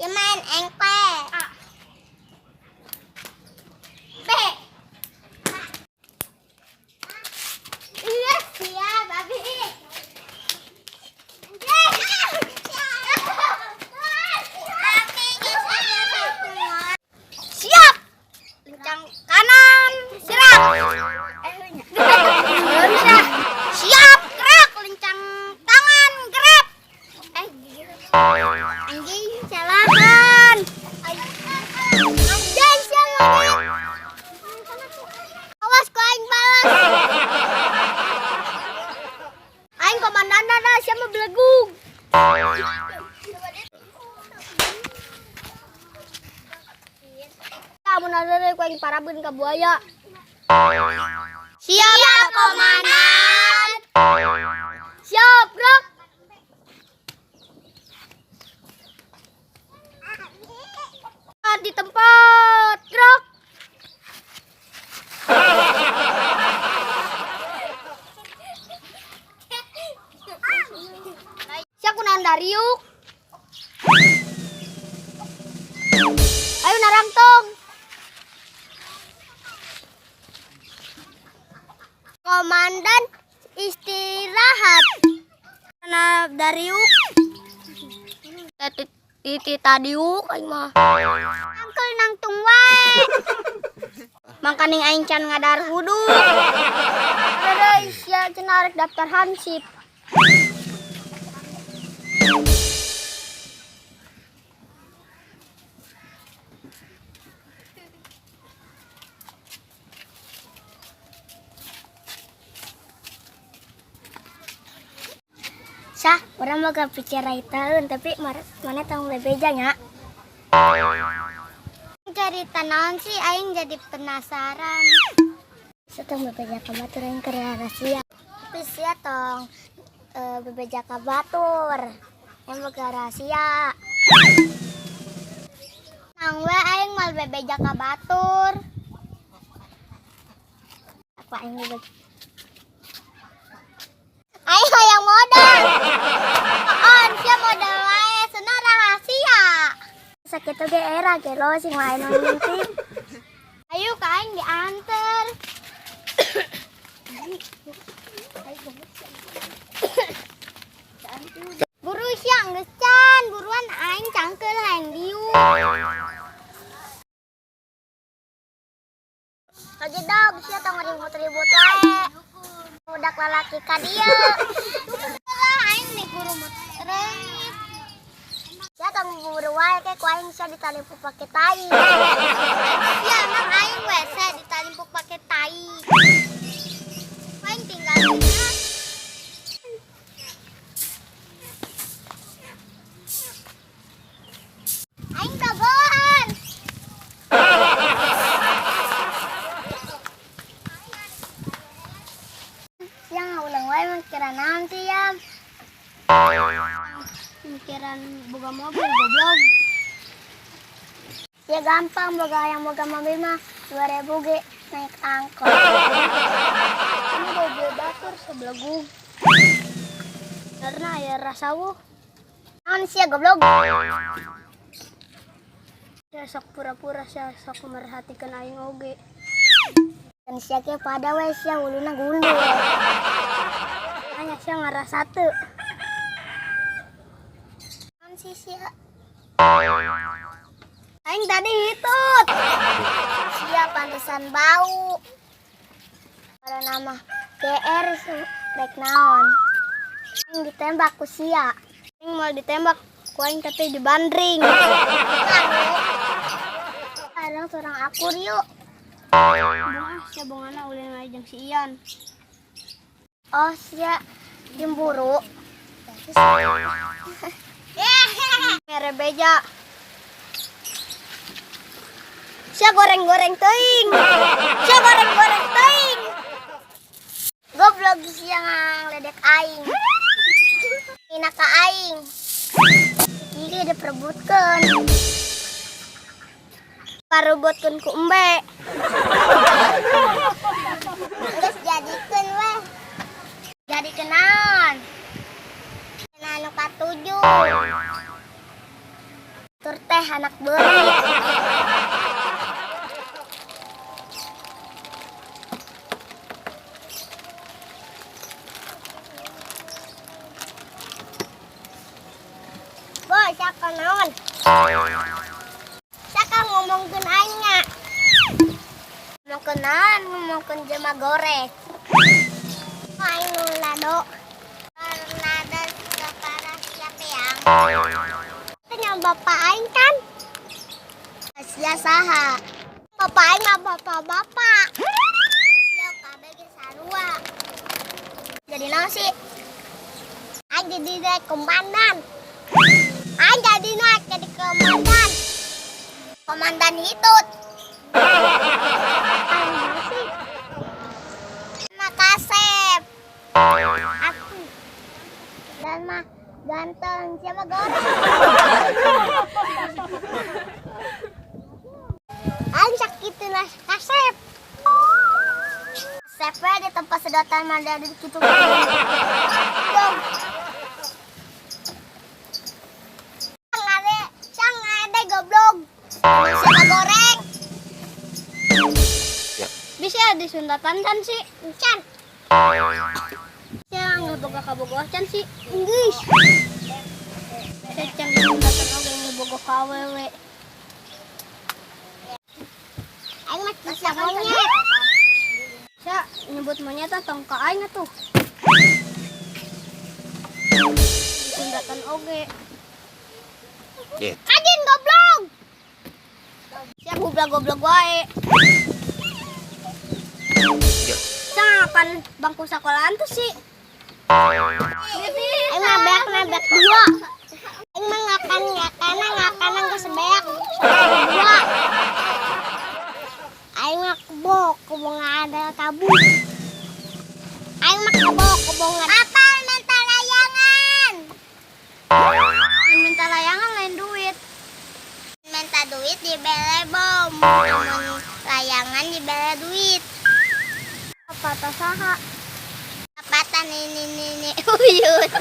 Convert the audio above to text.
Ieu main engke. A. B. Iya, siap, babi. Anjing. Babi geus aya semua. Siap. Lincang kanan, sirak. Eh, siap, gerak. Lincang tangan, gerak. Eh, anjing, salahan. Anjing, salahan. Awas ku aing balas. Aing komandan dah, siapa belegug. Kamu nada ku aing parabun ka buaya. Siap, Siap, komandan. Siap, gerak. Di tempat, gerak. Siap kunaon dariuk. Ayo narangtong. Komandan istirahat. Karena dariuk. Titi tadiuk aing mah. Angkel nangtung wae. Mangkaning aing can ngadar huduk. Ada sia cenah arek daftar hansip. Sah, urang boga picaritaeun, tapi mana tong bebeja nya. Cerita naon sih, aing jadi penasaran. Tong bebeja ka batur, aing keur rahasia. Tapi sia tong bebeja ka batur. Aing boga rahasia. Nang we aing mal bebeja ka batur. Apa aing bebeja? Aing hayang modal. On, sia modal wae, cenah rahasia. Sakitu ge era gelo sing lain nu ngintip. Ayo ka aing dianter. Buru sia geus can, buruan aing cangkeul hayang diuk. Kajedog sia tong ribut-ribut wae. Budak lalaki ka dieu. Lah aing dikurumut reungit. Sia tong buru wae ke ku aing sia ditalimpuk pake tai. Sia emang aing we sia ditalimpuk pake tai. Aing tinggal aing dagoan. Sia ngaulang wae mikiran naon sih ya? Mikiran boga mobil goblok. Ya gampang boga yang boga mobil mah 2000 ge naik angkot. Ini mobil batur sebelegug. Karena aya rasawuh. Naon sia goblok? Sia sok pura-pura sia sok merhatikan aing oge. Dan sia ge pada we sia wuluna gundul. Hanya sia ngarasa teu. Naon sih sia? Aing tadi hitut. Sia pantesan bau. Kalau nama GR rek naon? Aing ditembak ku sia. Aing mau ditembak ku aing tapi dibandring. Kadang seorang akur yuk. Bunga sia bongana ulin aja jeung si Ian. Oh sia cemburu. Mere beja. Sia goreng-goreng teuing. Sia goreng-goreng teuing. Goblok sia ngaledek aing. Ina ka aing. Iki diperebutkeun. Parebutkeun ku embe. Geus jadikeun weh. Jadi kenaon? Anu katujuh. Tur teh teh anak beurit. Boy, siapa naon? Siapa ngomongkeun aing nya? Ngomongkeun naon? Ngomongkeun jelema goreng. Aing nu lado. Tornado parah siapa yang? Tanya bapak aing kan? Sia saha? Bapak aing mah bapak-bapak. Ya kabeh ge sarua. Jadi naon sih? Aing jadi dek komandan. Aing jadi naik jadi komandan. Komandan hitut. Aing sih. Makasep. Aku. Dan mah ganteng siapa goreng. Aing sakit lah kasep. Kasep we di tempat sedotan mah ada gitu. Dong. Sang ngade goblok. Siapa goreng? Ya. Bisa disundatan kan sih? Encan. Sia nggak boga kabogoh can sih. Geus. Sia can disundatan oge ngebogoh ka awewe. Aing mah bisa monyet. Sia nyebut monyet tong ka aing atuh. Disundatan oge. Ya. Kajin goblok. Sia goblok-goblok wae. Ya. Sia ngakan bangku sekolahan tuh sih. Aing mah beak mah beak dua. Aing mah ngakan ngakana ngakana geus beak dua. Aing mah kebo, kebo ada tabu. Aing mah kebo, kebo Apa minta layangan? Minta layangan lain duit. Minta duit dibere bom. Mun layangan dibere duit. Apa saha? Apatan ini ini uyut.